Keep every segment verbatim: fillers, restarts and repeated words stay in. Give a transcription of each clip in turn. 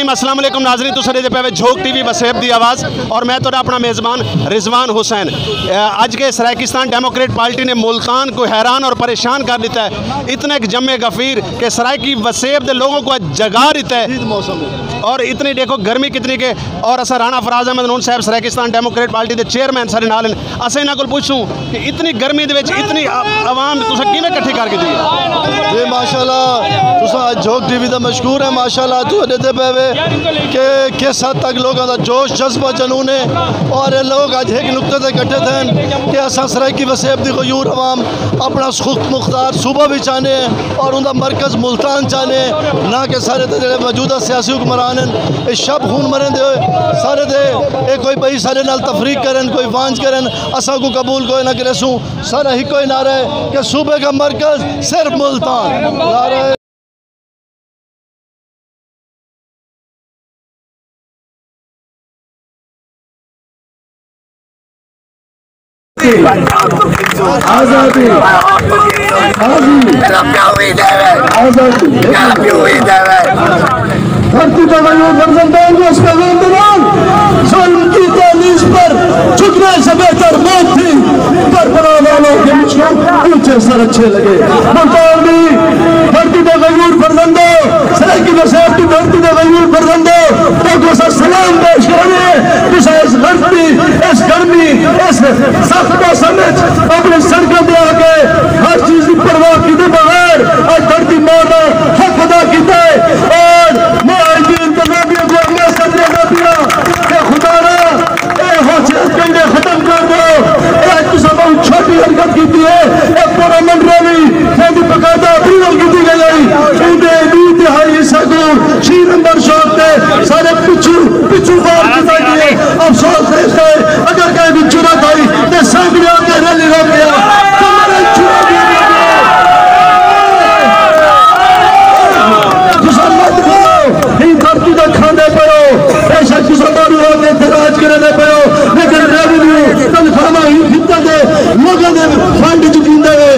السلام علیکم ناظرین، تساں ݙیہدے پئے وے جھوک ٹی وی وسیب دی آواز، اور میں تہاݙا اپݨا میزبان رضوان حسین۔ اے، اڄ کے سرائیکستان ڈیموکریٹ پارٹی نے ملتان کو حیران اور پریشان کر دیتا ہے۔ اتنے ایک جمع غفیر کہ سرائیکی وسیب دے لوگوں کو آج جگا دیتا ہے۔ اور اتنی دیکھو گرمی کتنی کے، اور اساں رانا فراز احمد نون صاحب سرائیکستان ڈیموکریٹ پارٹی دے چیئرمین ساݙے نال ہن۔ اساں انہاں کول پچھوں کہ اتنی گرمی دے وچ اتنی ع-، عوام تساں کیویں کٹھی کر گھدی ہے؟ جی ماشاءاللہ، تساں اڄ جھوک ٹی وی دا مشکور ہے، ماشاءاللہ، تساں ݙیہدے پئے وے کہ کس حد تک لوگاں دا جوش، جذبہ، جنون ہے، اور اے لوگ اڄ ہک نقطے تے اکٹھے تھئن کہ اساں سرائیکی وسیب دی غیور عوام اپݨا خود مختار صوبہ وی چاہنے ہیں اور اوندا مرکز ملتان چاہنے ہیں، نہ کہ سارے تے جڑے موجودہ سیاسی حکمران ہیں، اے شب خون مریندے ہوئے سارے تے، اے کوئی ٻئی سارے نال تفریق کرن، کوئی وانج کرن، اساں کوں قبول کوئی نہ کریسوں۔ سارا ہکو ہی نعرہ ہے کہ صوبے کا مرکز صرف ملتان۔ نعرہ آزادی، آزادی، آزادی۔ دھرتی پر غیور فرزندان کو اس پیغام دے نال ظلم کی دہلیز پر جھکنے سے بہتر موت تھی۔ کربلا والوں کے مجھ کو اونچے سر اچھے لگے۔ ملتان دی دھرتی دے غیور فرزندو، سرائیکی وسیب دی دھرتی دے غیور فرزندو، تہاکوں اساں سلام پیش کریندے ہیں۔ تساں اس غلطی، اس گرمی، اس سخت موسم وچ اپݨی سڑکاں تے آ کے ہر چیز دی پرواہ کیتے بغیر اڄ دھرتی ماں دا حق ادا کیتا ہے۔ اور میں اڄ دی انتظامیہ کوں اڳلے سڄݨے دا پیا کہ خدا را اے حوصلے کنڈے ختم کر ݙیو۔ اے اڄ تساں ٻہوں چھوٹی حرکت کیتی ہے۔ اے پورا منڈرے وی جیندی باقاعدہ اپروول کیتی ڳئی ہے، اوندے ݙو تہائی حصہ کوں چھی نمبر شاپ تے سارے پچھوں، پچھوں فائر کیتا ڳیا ہے۔ افسوس اے ہے اگر کہیں دی جرات آئی تے سامݨے آ کے ریلی روک ݙیا۔ کمر اچ چھری ݙے ݙے۔ تساں مت بولو، ایں دھرتی دا کھاندے پئے ہو، بے شک تساں ٻاہروں آ کے اتھے راج کریندے پئے ہو، لیکن ریونیو، تنخواہاں ہی خطے دے لوکاں دے فنڈ چ گھندے وے۔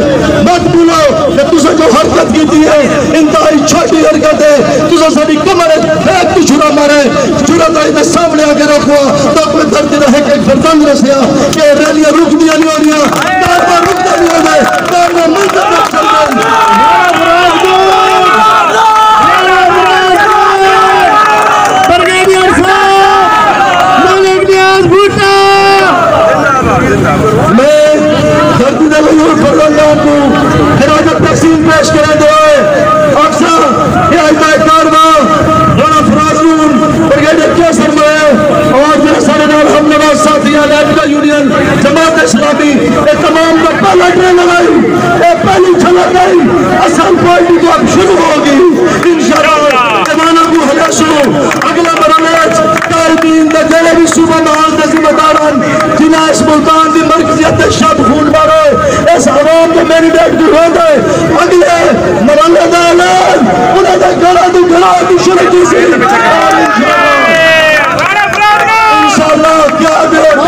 مت بھولو کہ تساں جو حرکت کیتی ہے، انتہائی چھوٹی حرکت ہے۔ تساں ساݙی کمر اچ پھینک تے چھرا مارے، جرات آئی تے سامݨے آ کے روکو، تاں کوئی دھرتی دا ہک ہک فرزند ݙسیا کہ ریلیاں رکدیاں نہیں ہوندیاں، کارواں رکدیاں نہیں ہوندے، کارواں منظم رکھ سڳدے۔ بریگیڈیئر صاحب، ملک نیاز بھٹو۔ میں دھرتی دے غیور فرزنداں کوں خراج تحسین پیش کریندے ہوئے آکھساں کہ اڄ دا اے کارواں رانا فراز نون، بریگیڈیئر قیصر ملے اور جڑے ساݙے نال ہم نوا ساتھی ہیں، ریبکا یونین، جماعت اسلامی، اے تمام دا پہلا ٹرین آئی، اے پہلی جھلک آئی، اصل پارٹی تو اب شروع ہوگی۔ انشاءاللہ ایواناں کوں ہلیسوں، اڳلے مرحلے اچ تائبین دے جیڑھے وی صوبہ محاذ دے ذمہ دار ہن، جنہاں اس ملتان دی مرکزیت تے شب خون مارے، اس عوام دے مینڈیٹ کوں روندے، اڳلے مرحلے دا اعلان انہاں دے گھراں دی گھراں دی شروع تھیسی۔ انشاءاللہ کیا ݙیو،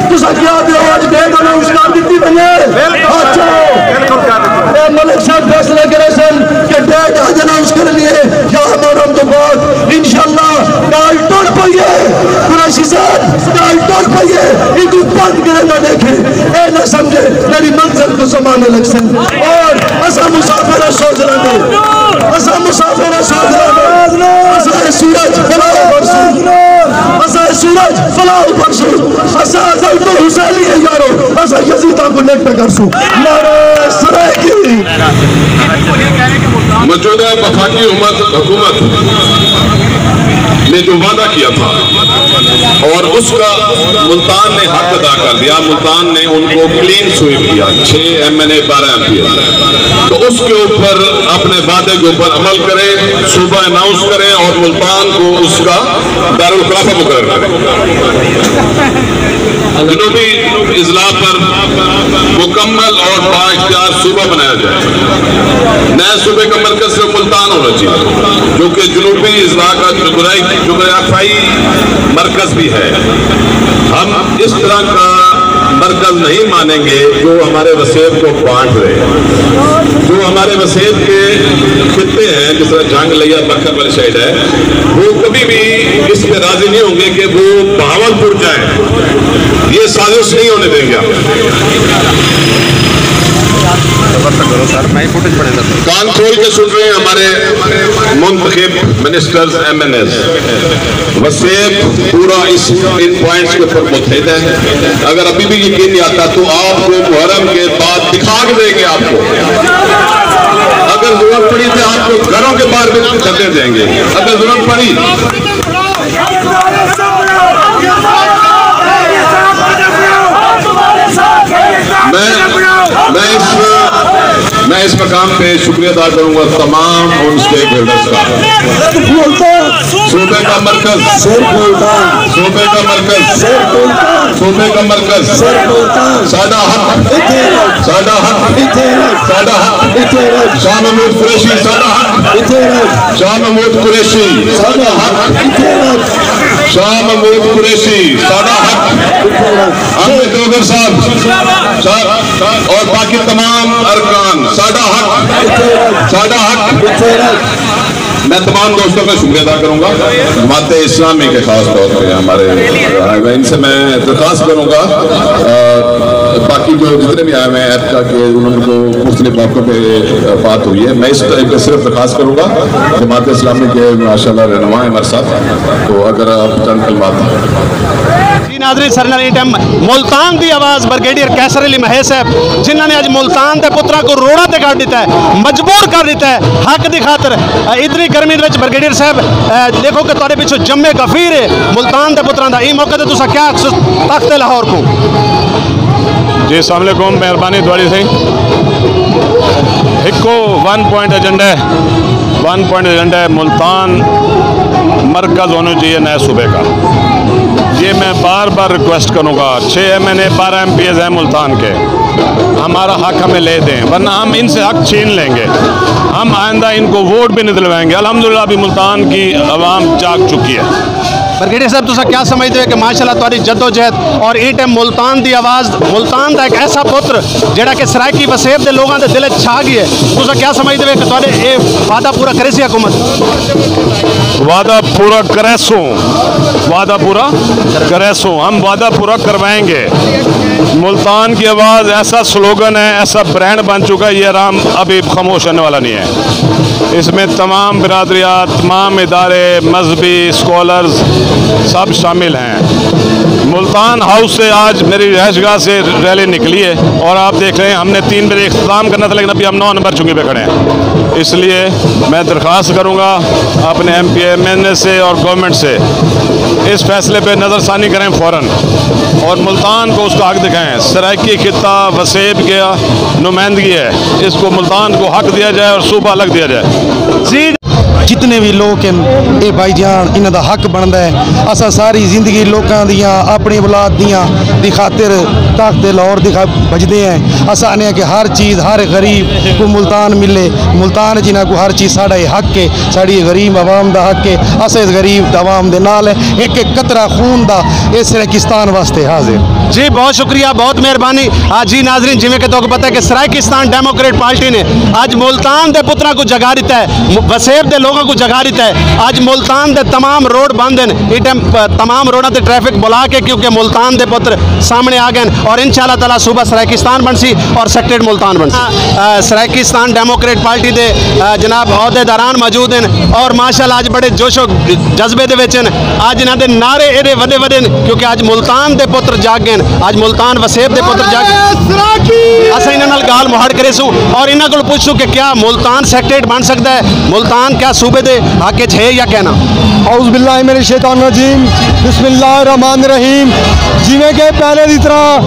تساں کیا ݙیو، اڄ ڈیٹ اناؤنس کر ݙتی ونڄے۔ اچھا، اے ملک صاحب فیصلہ کریسن کہ ڈیٹ اڄ اناؤنس کرݨی ہے یا محرم توں بعد۔ انشاءاللہ ڳالھ ٹر پئی ہے، قریشی صاحب، ڳالھ ٹر پئی ہے، ایکوں بند کرے نہ ݙیکھے، اے نہ سمجھے میݙی منزل کوں زمانے لڳسن۔ اور اساں مسافر سوچ رہے ہیں، اساں مسافر سوچ رہے ہیں، اساں اے سورج فلاح پرسوں، اساں اے سورج فلاح پرسوں، اساں ازل توں حسینی ہیں یارو، اساں یزیداں کوں لٹ پہ کرسوں۔ نعرہ سرائیکی۔ موجودہ وفاقی حکومت، حکومت نے جو وعدہ کیا تھا اور اس کا ملتان نے حق ادا کر دیا، ملتان نے ان کو کلین سویپ کیا، چھ ایم این اے، بارہ ایم پی اے، تو اس کے اوپر، اپنے وعدے کے اوپر عمل کریں، صوبہ اناؤنس کریں اور ملتان کو اس کا دارالخلافہ مقرر کریں۔ جنوبی اضلاع پر مکمل اور بااختیار صوبہ بنایا جائے۔ نئے صوبے کا مرکز صرف ملتان ہونا چاہیے، جو کہ جنوبی اضلاع کا جغرائی-، جغرافیائی مرکز بھی ہے۔ ہم اس طرح کا مرکز نہیں مانیں گے جو ہمارے وسیب کو بانٹ دے، جو ہمارے وسیب کے خطے ہیں، جس طرح جنگ لیا بکھر والی سائیڈ ہے، وہ کبھی بھی اس پہ راضی نہیں ہوں گے کہ وہ بہاولپور جائیں۔ یہ سازش نہیں ہونے دیں گے آپ۔ کان کھول کے سن رہے ہیں ہمارے منتخب منسٹرز، ایم این ایز۔ وسیب پورا اس، ان پوائنٹس کے اوپر متحد ہے۔ اگر ابھی بھی یقین نہیں آتا تو آپ کو محرم کے بعد دکھا کے دیں گے آپ کو۔ اگر ضرورت پڑی تو آپ کو گھروں کے باہر بھی دھکے دیں گے۔ اگر ضرورت پڑی، میں، میں اس، میں اس مقام پہ شکریہ ادا کروں گا تمام ان اسٹیک ہولڈرز کا۔ صوبے کا مرکز، صوبے کا مرکز، صوبے کا مرکز۔ ساڈا حق، ساڈا حق، ساڈا حق۔ شاہ محمود قریشی، ساڈا حق۔ شاہ محمود قریشی، ساڈا حق۔ شاہ محمود قریشی، ساڈا حق۔ احمد ڈوگر صاحب، صاحب اور باقی تمام ارکان، ساڈا حق، ساڈا حق۔ میں تمام دوستوں کا شکریہ ادا کروں گا۔ جماعت اسلامی کے خاص طور پہ ہمارے، ان سے میں درخواست کروں گا، آ، باقی جو جتنے بھی آئے ہوئے ہیں ایف کا کے، ان کو مختلف موقعوں پہ بات ہوئی ہے، میں اس ٹائم پہ صرف درخواست کروں گا، جماعت اسلامی کے ماشاءاللہ رہنما ہیں ہمارے ساتھ، تو اگر آپ چند کلمات جی ناظرین، ساݙے نال ایں ٹائم ملتان دی آواز بریگیڈیئر قیصر علی مہے صاحب، جنہاں نے اڄ ملتان دے پتراں کوں روڈاں تے کر ݙتا ہے، مجبور کر ݙتا ہے حق دی خاطر۔ اے اتنی گرمی دے وچ بریگیڈیئر صاحب، اے ݙیکھو کہ تہاݙے پچھوں جمع غفیر ہے، ملتان دے پتراں دا۔ ایں موقع تے تساں کیا آکھسو تخت لاہور کوں؟ جی السلام علیکم، مہربانی تہاݙی سئیں۔ ہکو ون پوائنٹ ایجنڈا ہے، ون پوائنٹ ایجنڈا ہے، ملتان مرکز ہونا چاہیے نئے صوبے کا۔ یہ میں بار بار ریکویسٹ کروں گا، چھ ایم این اے، بارہ ایم پی ایز ہیں ملتان کے، ہمارا حق ہمیں لے دیں، ورنہ ہم ان سے حق چھین لیں گے، ہم آئندہ ان کو ووٹ بھی نہیں دلوائیں گے۔ الحمدللہ ابھی ملتان کی عوام جاگ چکی ہے۔ بریگیڈیئر صاحب، تساں کیا سمجھدے ہو کہ ماشاءاللہ تہاݙی جدوجہد اور ایں ٹائم ملتان دی آواز، ملتان دا ایک ایسا پتر جڑا کہ سرائیکی وسیب دے لوگاں دے دل وچ چھا ڳیا ہے، تساں کیا سمجھدے ہو کہ تہاݙے اے وعدہ پورا کریسی حکومت؟ وعدہ پورا کریسوں، وعدہ پورا کریسوں، ہم وعدہ پورا کروائیں گے۔ ملتان کی آواز ایسا سلوگن ہے، ایسا برانڈ بن چکا ہے، یہ عوام ابھی خاموش رہنے والا نہیں ہے۔ اس میں تمام برادریات، تمام ادارے، مذہبی، اسکالرز، سب شامل ہیں۔ ملتان ہاؤس سے آج میری رہائش گاہ سے ریلی نکلی ہے اور آپ دیکھ رہے ہیں، ہم نے تین بجے اختتام کرنا تھا، لیکن ابھی ہم نو نمبر چنگی پہ کھڑے ہیں۔ اس لیے میں درخواست کروں گا اپنے ایم پی اے، ایم این اے سے اور گورنمنٹ سے، اس فیصلے پہ نظر ثانی کریں فوراً اور ملتان کو اس کا حق دکھائیں۔ سرائیکی خطہ وسیب کا نمائندگی ہے، اس کو ملتان کو حق دیا جائے اور صوبہ الگ دیا جائے۔ جی۔ جتنے بھی لوگ ہیں، اے بھائی جان، انہاں دا حق بندا ہے۔ اساں ساری زندگی لوکاں دیاں، اپنی اولاد دیاں دی خاطر تخت لاہور دی خا-، بھجدے ہیں۔ اساں آنے ہیں کہ ہر چیز، ہر غریب کو ملتان ملے، ملتان جنہاں کو ہر چیز ساڈا یہ حق ہے، ساڈی غریب عوام دا حق ہے۔ اساں اس غریب عوام دے نال ہیں، ایک ایک قطرہ خون دا اس سرائیکستان واسطے حاضر۔ جی بہت شکریہ، بہت مہربانی۔ آ، جی ناظرین، جویں کہ تہاکوں پتہ ہے کہ سرائیکستان ڈیموکریٹ پارٹی نے اڄ ملتان دے پتراں کوں جگا ݙتا ہے، م-، وسیب دے لوگاں کوں جگا ݙتا ہے۔ اڄ ملتان دے تمام روڈ بند ہن، ایں ٹائم، آ، تمام روڈاں تے ٹریفک بلا کے، کیونکہ ملتان دے پتر سامݨے آ ڳئے ہن اور انشاءاللہ تعالیٰ صوبہ سرائیکستان بݨسی اور سیکٹریٹ ملتان بݨسی۔ آ، سرائیکستان ڈیموکریٹ پارٹی دے، آ، جناب عہدیداران موجود ہن اور ماشاءاللہ اڄ بڑے جوش و جذبے دے وچ ہن۔ اڄ انہاں دے نعرے ایݙے وݙے وݙے ہن، کیونکہ اڄ ملتان دے پتر جاڳ ڳئے ہن، اڄ ملتان وسیب دے پتر جاڳ ڳئے۔ اساں انہاں نال ڳالھ مہاڑ کریسوں اور انہاں کول پچھسوں کہ کیا ملتان سیکٹریٹ بݨ سڳدا ہے، ملتان کیا صوبے دے حق وچ ہے یا کیا نہ؟ اعوذ باللہ من الشیطان الرجیم، بسم اللہ الرحمن الرحیم۔ جویں کہ پہلے دی طرح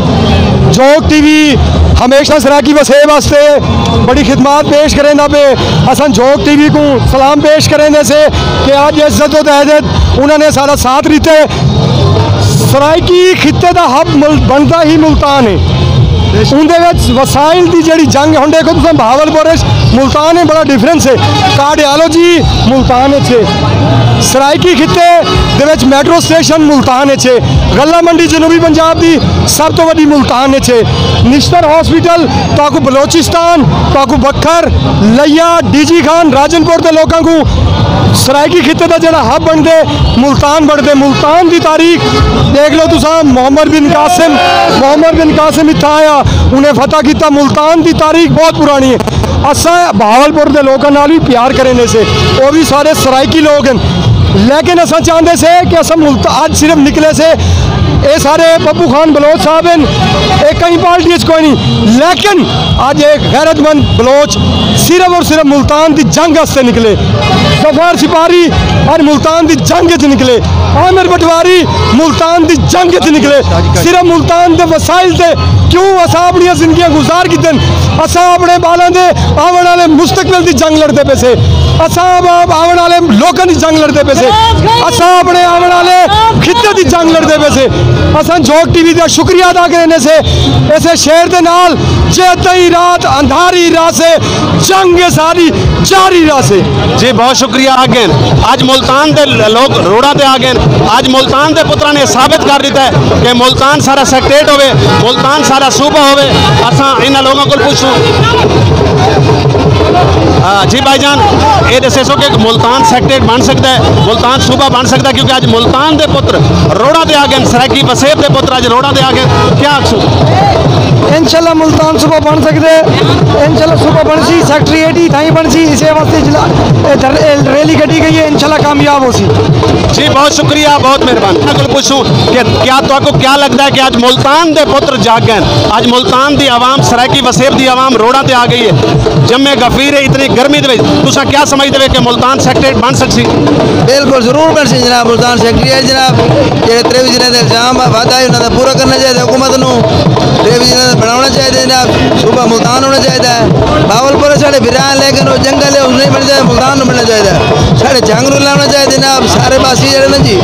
جھوک ٹی وی ہمیشہ سرائیکی وسیب واسطے بڑی خدمات پیش کریندا پئے، اساں جھوک ٹی وی کوں سلام پیش کریندے سے کہ اڄ اس جدوجہد انہاں نے سارا ساتھ ݙتا ہے۔ سرائیکی خطے دا ہب مل-، بݨدا ہی ملتان ہے۔ اوندے وچ وسائل دی جڑی جنگ ہے، ہݨ ݙیکھو تساں بہاولپور وچ ملتان ہے، بڑا ڈفرنس ہے۔ کارڈیالوجی ملتان وچ ہے، سرائیکی خطے دے وچ میٹرو سٹیشن ملتان اچ ہے۔ غلہ منڈی جنوبی پنجاب دی سب توں وݙی ملتان اچ ہے۔ نشتر ہاسپٹل تہاکوں بلوچستان، تہاکوں بکھر، لیا، ڈی جی خان، راجن پور دے لوکاں کوں سرائیکی خطے دا جڑا ہب بݨدے، ملتان بݨدے۔ ملتان دی تاریخ ݙیکھ لو تساں، محمد بن قاسم، محمد بن قاسم اتھاں آیا، انہیں فتح کیتا۔ ملتان دی تاریخ بہت پرانی ہے۔ اساں بہاولپور دے لوکاں نال وی پیار کریندے سے، او وی سارے سرائیکی لوگ ہن، لیکن اساں چاہندے سے کہ اساں ملت-، اڄ صرف نکلے سے، اے سارے پپو خان بلوچ صاحب ہن، اے کہیں پارٹی اچ کوئی نہیں، لیکن اڄ اے غیرت مند بلوچ صرف اور صرف ملتان دی جنگ واسطے نکلے۔ ظفر سپاری اڄ ملتان دی جنگ اچ نکلے، عامر پٹواری ملتان دی جنگ اچ نکلے، صرف ملتان دے وسائل تے کیوں اساں اپݨیاں زندگیاں گزار گھدن؟ اساں اپݨے ٻالاں دے آوݨ والے مستقبل دی جنگ لڑدے پئے سے، اساں اب آوݨ والے لوکاں دی جنگ لڑدے پئے سے، اساں اپݨے آوݨ والے خطے دی جنگ لڑدے پئے سے۔ اساں جھوک ٹی وی دا شکریہ ادا کریندے سے ایسے شعر دے نال، جے تئیں رات اندھاری رہسے، جنگ ساری جاری رہسے۔ جی، بہت شکریہ۔ آ ڳئن۔ اڄ ملتان دے لوک روڈاں تے آ ڳئن۔ اڄ ملتان دے پتراں نے ثابت کر ݙتا ہے کہ ملتان سارا سیکٹریٹ ہووے، ملتان سارا صوبہ ہووے۔ اساں انہاں لوکاں کول پچھوں۔ آ، جی بھائی جان، اے ݙسیسو کہ ملتان سیکٹریٹ بݨ سڳدا ہے، ملتان صوبہ بݨ سڳدا ہے، کیونکہ اڄ ملتان دے پتر روڈاں تے آ ڳئن، سرائیکی وسیب دے پتر اڄ روڈاں تے آ ڳئن۔ کیا آکھسو؟ انشاءاللہ ملتان صوبہ بݨ سڳدے، انشاءاللہ صوبہ بݨسی، سیکٹریٹ ہی تھائیں بݨسی، اسے واسطے جلا-، اے دھر-، اے ریلی کڈھی ڳئی ہے، انشاءاللہ کامیاب ہوسی۔ جی، بہت شکریہ، بہت مہربانی۔ انہاں کول پچھوں کہ کیا تہاکوں کیا لڳدا ہے کہ اڄ ملتان دے پتر جاڳ ڳئن، اڄ ملتان دی عوام، سرائیکی وسیب دی عوام روڈاں تے آ ڳئی ہے، جمع غفیر ہے اتنی گرمی دے وچ، تساں کیا سمجھدے ہو کہ ملتان سیکٹریٹ بݨ سڳسی؟ بالکل ضرور بݨسی جناب، ملتان سیکٹریٹ جناب۔ جیڑھے تریوی ضلع دے الزام آ، وعدہ ہے، انہاں دا پورا کرنا چاہیے حکومت نوں۔ تریوی ضلع دا بݨاوݨا چاہیے جناب، صوبہ ملتان ہونا چاہیے۔ بہاولپور ساݙے بھرا ہے، لیکن او جنگل ہے، او نہیں بݨنا چاہیے، ملتان نوں بݨنا چاہیے۔ ساݙے جھنگ رلاوݨا چاہیے جناب، سارے پاسے جیڑھے نا جی،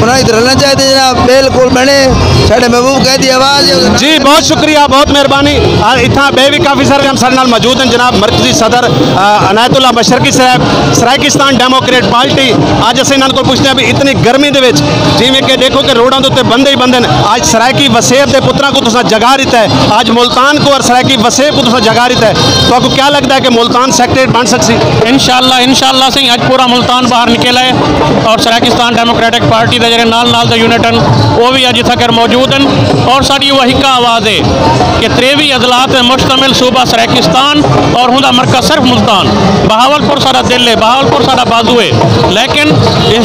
انہاں دی رلݨا چاہیے جناب، بالکل بݨے۔ ساݙے محبوب قیدی آواز ہے۔ جی، بہت شکریہ، بہت مہربانی۔ آ، اتھاں ٻئے وی کافی سارے ہم ساݙے نال موجود ہیں جناب مرکزی صدر، آ، عنایت اللہ مشرقی صاحب، سرائیکستان ڈیموکریٹ پارٹی۔ اڄ اساں انہاں کول پچھدے ہیں بھی اتنی گرمی دے وچ جیویں کہ ݙیکھو کہ روڈاں دے اُتے بندے ہی بندے ہن۔ اڄ سرائیکی وسیب دے پتراں کوں تساں جگا ݙتا ہے، اڄ ملتان کوں اور سرائیکی وسیب کوں تساں جگا ݙتا ہے، تہاکوں کیا لڳدا ہے کہ ملتان سیکٹریٹ بݨ سڳسی؟ انشاءاللہ، انشاءاللہ سائیں، اڄ پورا ملتان باہر نکل آئے اور سرائیکستان ڈیموکریٹک پارٹی دے جیڑھے نال نال دے یونٹ ہن، او وی اڄ اتھاں کر موجود ہن اور ساݙی او ہکا آواز ہے کہ تریوی اضلاع تے مشتمل صوبہ سرائیکستان اور ہوندا مرکز صرف ملتان۔ بہاولپور ساݙا دل ہے، بہاولپور ساݙا بازو ہے، لیکن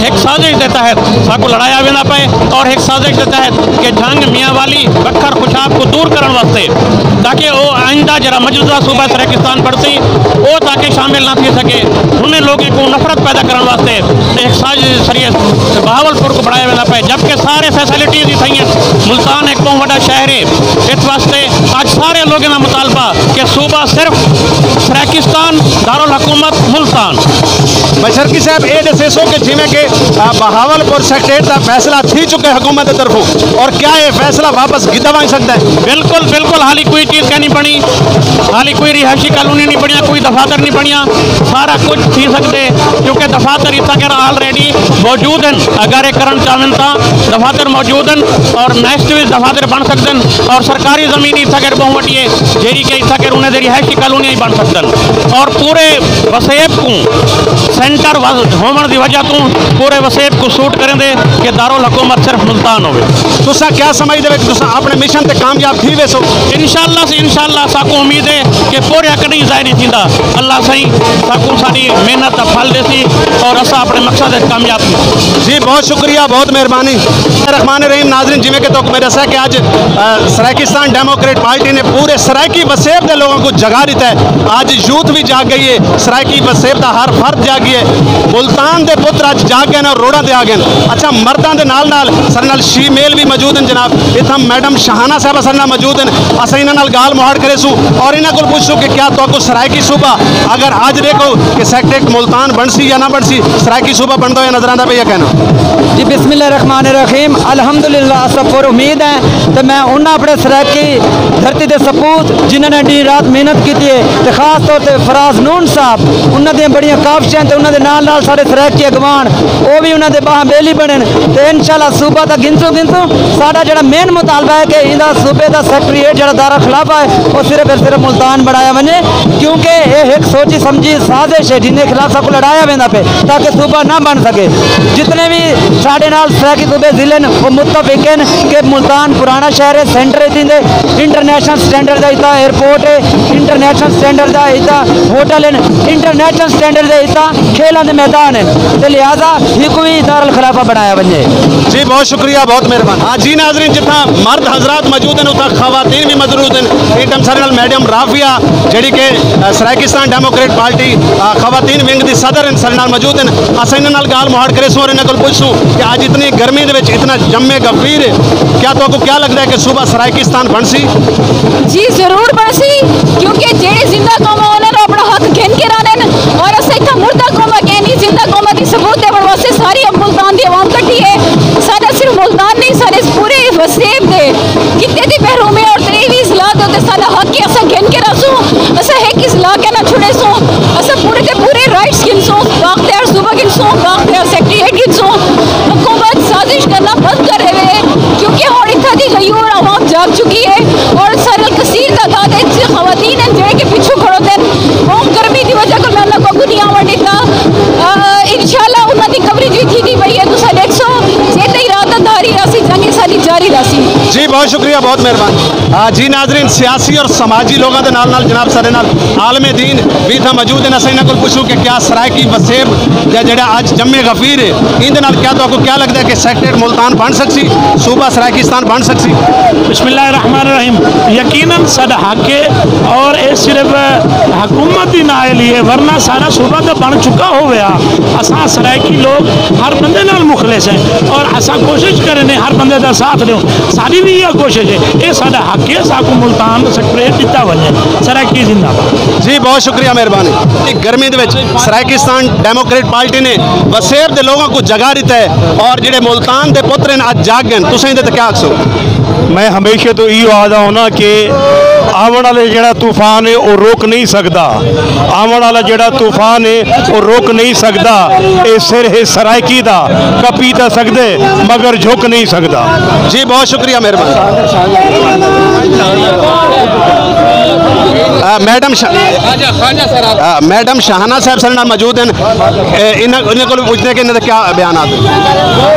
ہک سازش دے تحت ساکوں لڑایا ویندا پئے اور ہک سازش دے تحت کہ جھنگ میاں والی، بکھر، خوشاب کوں دور کرݨ واسطے، تاکہ او آئندہ جیڑھا مجوزہ صوبہ سرائیکستان بݨسی، او تاکہ شامل نہ تھی سڳے۔ انہیں لوگوں کوں نفرت پیدا کرݨ واسطے تے ہک سازش ذریعے بہاولپور کوں بݨایا ویندا پئے، جبکہ سارے فیسلٹیز ہی تھئی ہن۔ ملتان ہک ٻہوں وݙا شہر ہے، اس واسطے اڄ سارے لوگوں دا مطالبہ کہ صوبہ صرف سرائیکستان، دارالحکومت ملتان۔ مشرقی صاحب، اے ݙسیسو کہ جیویں کہ، آ، بہاولپور سیکٹریٹ دا فیصلہ تھی چکے حکومت دی طرفوں، اور کیا اے فیصلہ واپس گھدا ونڄ سڳدا ہے؟ بالکل، بالکل، حالی کوئی چیز کائنی بݨی، حالی کوئی رہائشی کالونی نہیں بݨیا، کوئی دفاتر نہیں بݨیا، سارا کجھ تھی سڳدے، کیونکہ دفاتر اتھاں کر آلریڈی موجود ہن۔ اگر اے کرݨ چاہون تاں دفاتر موجود ہن اور نیکسٹ وی دفاتر بݨ سڳدن اور سرکاری زمین اتھاں کر ٻہوں وݙی ہے، جیڑھی کہ اتھاں کر انہیں دی رہائشی کالونیاں ہی بݨ سڳدن اور پورے وسیب کوں سینٹر وز-، ہووݨ دی وجہ توں پورے وسیب کوں سوٹ کریندے کہ دارالحکومت صرف ملتان ہووے۔ تساں کیا سمجھدے ہو کہ تساں اپݨے مشن تے کامیاب تھی ویسو؟ انشاءاللہ سے، انشاءاللہ ساکوں امید ہے کہ پوریا کݙیں ضائع نہیں تھیندا۔ اللہ سائیں ساکوں ساݙی محنت دا پھل ݙیسی اور اساں اپݨے مقصد وچ کامیاب تھیسوں۔ جی، بہت شکریہ، بہت مہربانی۔ رحمان الرحیم۔ ناظرین، جیویں کہ تہاکوں میں ݙسیا کہ اڄ، آ، سرائیکستان ڈیموکریٹ پارٹی نے پورے سرائیکی وسیب دے لوگوں کوں جگا ݙتا ہے۔ اڄ یوتھ وی جاڳ ڳئی ہے، سرائیکی وسیب دا ہر فرد جاڳ ڳیا ہے۔ ملتان دے پتر اڄ جاڳ ڳئے ہن اور روڈاں تے آ ڳئے ہن۔ اچھا، مرداں دے نال نال ساݙے نال شی میل وی موجود ہن جناب۔ اتھاں میڈم شاہانہ صاحبہ ساݙے نال موجود ہن۔ اساں انہاں نال ڳالھ مہاڑ کریسوں اور انہاں کول پچھسوں کہ کیا تہاکوں سرائیکی صوبہ، اگر اڄ ݙیکھو کہ سیکٹریٹ ملتان بݨسی یا نہ بݨسی، سرائیکی صوبہ بݨدا ہویا نظر آندا پیا یا کائنا؟ جی، بسم اللہ الرحمن الرحیم۔ الحمدللہ، اساں پر امید ہیں تے میں انہاں اپݨے سرا- سرائیکی دھرتی دے سپوت جنہاں نے ݙینہہ رات محنت کیتی ہے، تے خاص طور تے فراز نون صاحب، انہاں دیاں بڑیاں کاوشاں تے انہاں دے نال نال ساݙے سرائیکی اڳواݨ، او وی انہاں دے ٻاہاں ٻیلی بݨن۔ تے انشاءاللہ صوبہ تاں گھنسوں گھنسوں۔ ساݙا جیڑھا مین مطالبہ ہے کہ ایندا صوبے دا سیکریٹریٹ جیڑھا دارالخلافہ ہے، او صرف اور صرف ملتان بݨایا ونڄے، کیونکہ اے ہک سوچی سمجھی سازش ہے جیندے خلاف ساکوں لڑایا ویندا پئے تاکہ صوبہ نہ بݨ سڳے۔ جتنے وی ساݙے نال سرائیکی صوبے ضلع ہن، او متفق ہن کہ ملتان پراݨا شہر ہے، سینٹر ہے، ایندے انٹرنیشنل سٹینڈرڈ دا اتھاں ایئرپورٹ ہے، انٹرنیشنل سٹینڈرڈ دا اتھاں ہوٹل ہن، انٹرنیشنل سٹینڈرڈ دے اتھاں کھیلاں دے میدان ہن، تے لہذا ہک وی دارالخلافہ بݨایا ونڄے۔ جی، بہت شکریہ، بہت مہربانی۔ ہاں جی ناظرین، جتھاں مرد حضرات موجود ہن، اتھاں خواتین وی موجود ہن۔ ایں ٹائم ساݙے نال میڈم رافیہ، جیڑھی کہ، اہ، سرائیکستان ڈیموکریٹ پارٹی، اہ، خواتین ونگ دی صدر ہن، ساݙے نال موجود ہن۔ اساں انہاں نال ڳالھ مہاڑ کریسوں اور انہاں کول پچھسوں کہ اڄ اتنی گرمی دے وچ اتنا جم غفیر، کیا تہاکوں کیا لڳدا ہے کہ صوبہ سرائیکستان بݨسی؟ جی، ضرور بݨسی، کیونکہ جیڑھے زندہ قوم ہن، انہاں اپݨا حق گھن کے رہندے ہن، اور اساں اتھاں مردہ قوم آں، کہیں نی، زندہ قوم دی ثبوت ݙیوݨ واسطے ساری ملتان دی عوام کٹھی ہے۔ ساݙا صرف ملتان نہیں، ساݙے پورے وسیب دے خطے دی محرومی اور تریہویں اضلاع دے اتے ساݙا حق ہے، اساں گھن کے رہسوں، اساں ہک اضلاع کے نہ چھڑیسوں، اساں پورے دے پورے رائٹس گھنسوں، بااختیار صوبہ گھنسوں، بااختیار سیکریٹریٹ گھنسوں۔ حکومت سازش کرنا بند کر ݙیوے، کیونکہ ہݨ اتھاں دی غیور عوام جاگ چکی ہے اور سارے کثیر تعداد وچ خواتین ہیں جڑے کہ پچھوں کھڑوتے ہیں۔ بہت گرمی دی وجہ کول میں انہاں کوں اڳوں نہیں آوݨ ݙتا۔ آ، انشاءاللہ انہاں دی کوریج وی تھیندی پئی ہے، تساں ݙیکھسو، جے تئیں ارادہ داری رہسی، جنگ ساݙی جاری رہسی۔ جی، بہت شکریہ، بہت مہربانی۔ آ، جی ناظرین، سیاسی اور سماجی لوگاں دے نال نال جناب ساݙے نال عالم دین وی اتھاں موجود ہیں، اساں انہاں کول پچھوں کہ کیا سرائیکی وسیب یا جڑا اڄ جم غفیر ہے، ایندے نال کیا تہاکوں کیا لڳدا ہے کہ سیکریٹریٹ ملتان بݨ سڳسی، صوبہ سرائیکستان بݨ سڳسی؟ بسم اللہ الرحمن الرحیم۔ یقیناً ساݙا حق ہے اور اے صرف حکومت دی نااہلی ہے، ورنہ ساݙا صوبہ تاں بݨ چکا ہووے ہا۔ اساں سرائیکی لوگ ہر بندے نال مخلص ہیں اور اساں کوشش کریں ہر بندے دا ساتھ ݙیوں۔ ساݙی وی ایہا کوشش ہے، اے ساݙا حق ہے، ساکوں ملتان سیکریٹریٹ ݙتا ونڄے۔ سرائیکی زندہ باد۔ جی، بہت شکریہ، مہربانی۔ گرمی دے وچ سرائیکستان ڈیموکریٹ پارٹی نے وسیب دے لوگاں کوں جگا ݙتا ہے اور جڑے ملتان دے پتر ہن اڄ جاڳ ڳئے ہن، تساں ایندے تے کیا آکھسو؟ میں ہمیشہ توں ایہو آہدا ہونداں کہ آوݨ آلا جڑا طوفان ہے، او رک نہیں سڳدا۔ آوݨ آلا جڑا طوفان ہے، او رک نہیں سڳدا۔ اے سر ہے سرائیکی دا، کپی تاں سڳدے، مگر جھک نہیں سڳدا۔ جی، بہت شکریہ، مہربانی۔ آ، میڈم شا-، آ، میڈم شاہانہ صاحب ساݙے نال موجود ہیں۔ اے، انہاں، انہاں کول پچھدے کہ انہاں دے کیا بیانات ہیں؟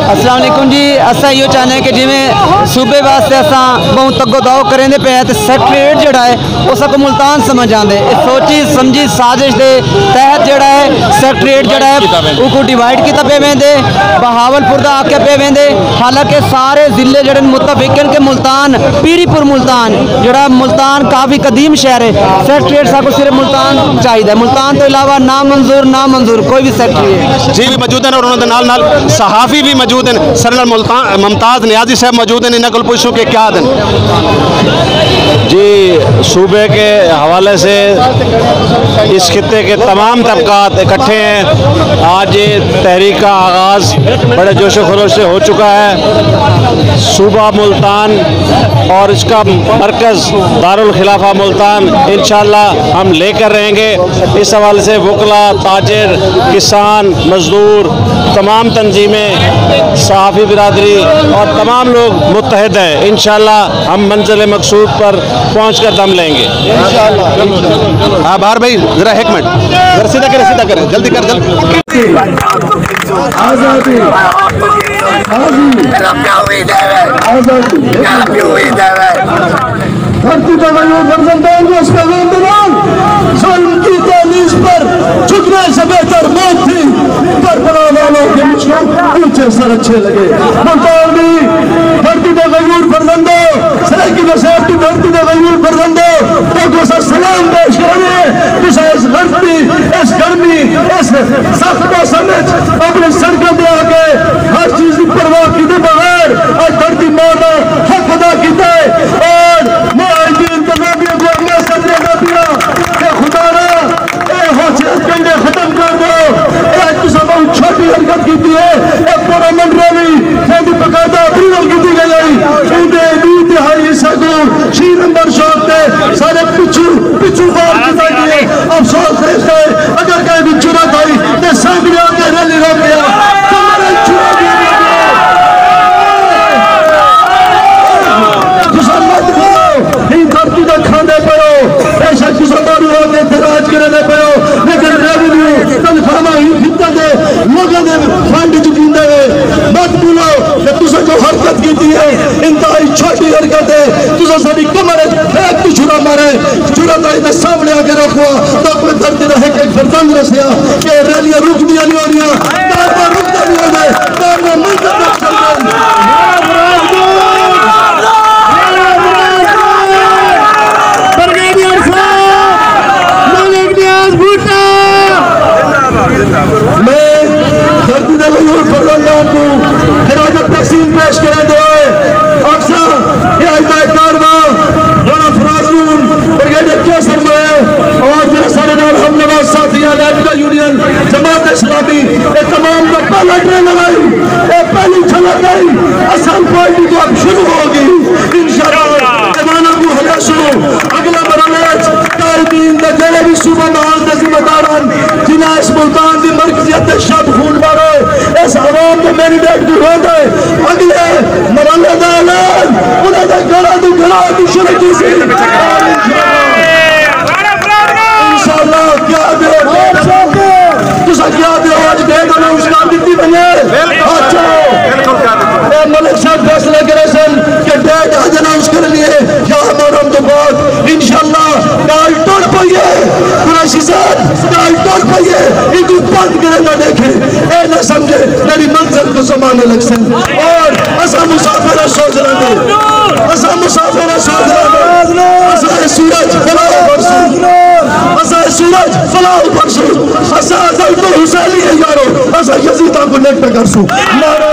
السلام علیکم جی، اساں ایہو چاہندے ہیں کہ جیویں صوبے واسطے اساں ٻہوں تگ و دو کریندے پئے ہیں تے سیکریٹریٹ جڑا ہے، او ساکوں ملتان سمجھ آندے۔ اے سوچی سمجھی سازش دے تحت جڑا ہے سیکریٹریٹ جڑا ہے، اوکوں ڈیوائیڈ کیتا پیا ویندے۔ بہاول پور دا آکھیا پیا ویندے، حالانکہ سارے ضلع جڑے متفق ہیں کہ ملتان، پیری پور ملتان، جڑا ملتان کافی قدیم شہر ہے، سیکریٹریٹ ساکوں صرف ملتان چاہیدا ہے، ملتان تو علاوہ نامنظور، نامنظور کوئی بھی سیکریٹریٹ۔ جی، وی موجود ہیں اور انہاں دے نال نال صحافی وی موجود ہیں۔ ساݙے نال ملتان، ممتاز نیازی صاحب موجود ہیں، انہاں کول پچھوں کہ کیا آہدن۔ جی، صوبے کے حوالے سے اس خطے کے تمام طبقات اکٹھے ہیں۔ آج یہ تحریک کا آغاز بڑے جوش و خروش سے ہو چکا ہے۔ صوبہ ملتان اور اس کا مرکز دارالخلافہ ملتان انشاءاللہ ہم لے کر رہیں گے۔ اس حوالے سے وکلا، تاجر، کسان، مزدور، تمام تنظیمیں، صحافی برادری اور تمام لوگ متحد ہیں۔ انشاءاللہ ہم منزل مقصود پر پہنچ کر دم لیں گے۔ ہاں، بہار بھائی، ذرا ایک منٹ، ذرا سیدھا کریں، سیدھا کریں، جلدی کر، جلدی۔ آزادی۔ آزادی۔ آزادی۔ دھرتی تے غیور فرزندان جو اس پیغام دے نال ظلم کیتا نیز پر جھکنے سے بہتر موت تھی۔ کربلا والوں کے مجھ کو اونچے سر اچھے لگے۔ ملتان دی دھرتی تے غیور فرزندو، سرائیکی وسیب دی دھرتی تے غیور فرزندو، تہاکوں اساں سلام پیش کریندے ہیں۔ تساں اس غلطی، اس گرمی، اس سخت موسم وچ اپݨی سڑکاں تے آ کے ہر چیز دی پرواہ کیتے بغیر اڄ دھرتی ماں دا حق ادا کیتا ہے۔ اور میں آئی پی انتظامیہ کوں اپݨا سچ ݙیندا پیاں کہ خدا را اے ہو چیز کنڈے ختم کر ݙیو۔ اے اڄ تساں بہت چھوٹی حرکت کیتی ہے۔ اے پورا منڈرا وی جیندی باقاعدہ اپروول کیتی ڳئی ہے، اوندے ݙو تہائی حصہ کوں دے سامنے آ کے رکھو، تاں اپݨی دھرتی دا ہک ہک فرزند ݙسیا کہ ریلیاں رکدیاں نہیں ہونیاں، کارواں رکدا نہیں ہوندا، کارواں منزل تک چلدے۔ بریگیڈیئر صاحب، ملک نیاز بھٹو۔ میں دھرتی دے مشہور فرزنداں کوں خراج تحسین پیش کریندے ہوئے آکھساں کہ اڄ دا اے کارواں رانا فراز نون، بریگیڈیئر قیصر مائے اور جیڑھے ساݙے نال ہم نوا ساتھی ہیں، الیکٹرل یونین، جماعت اسلامی، اے تمام دا پہلا ٹرینر ہئی، اے پہلی جھلک ہئی، اساں پارٹی توں اب شروع ہو ڳئی۔ انشاءاللہ ایواناں کوں ہلا سݨو، اڳلے مرحلے اچ قائدین دے جیڑھے وی صوبہ محاذ دے ذمہ دار ہن، جنہاں اس ملتان دی مرکزیت تے شب خون مارے، اس عوام دے مینڈیٹ کوں روندے اڳلے مرحلے دا اعلان انہاں دے گھراں دی گھراں کوں شروع تھیسی۔ انشاءاللہ کیا ݙیو، تساں کیا ݙیو، اڄ ڈیٹ اناؤنس کر ݙتی ونڄے۔ اچھا، اے ملک صاحب فیصلہ کریسن کہ ڈیٹ اڄ اناؤنس کرݨی ہے یا محرم توں بعد۔ انشاءاللہ ڳالھ ٹر پئی ہے، قریشی صاحب، ڳالھ ٹر پئی ہے، ایکوں بند کریندا ݙیکھیں، اے نہ سمجھے میݙی منزل کوں سنبھالݨ لڳسن۔ اور اساں مسافر سوچ رہے، اساں مسافر سوچ رہے، اساں اے سورج فلاح پرسوں، اساں اے سورج فلاح پرسوں، اساں ازل توں حسینی ہیں یارو، اساں یزیداں کوں لٹ پہ کرسوں۔ نعرہ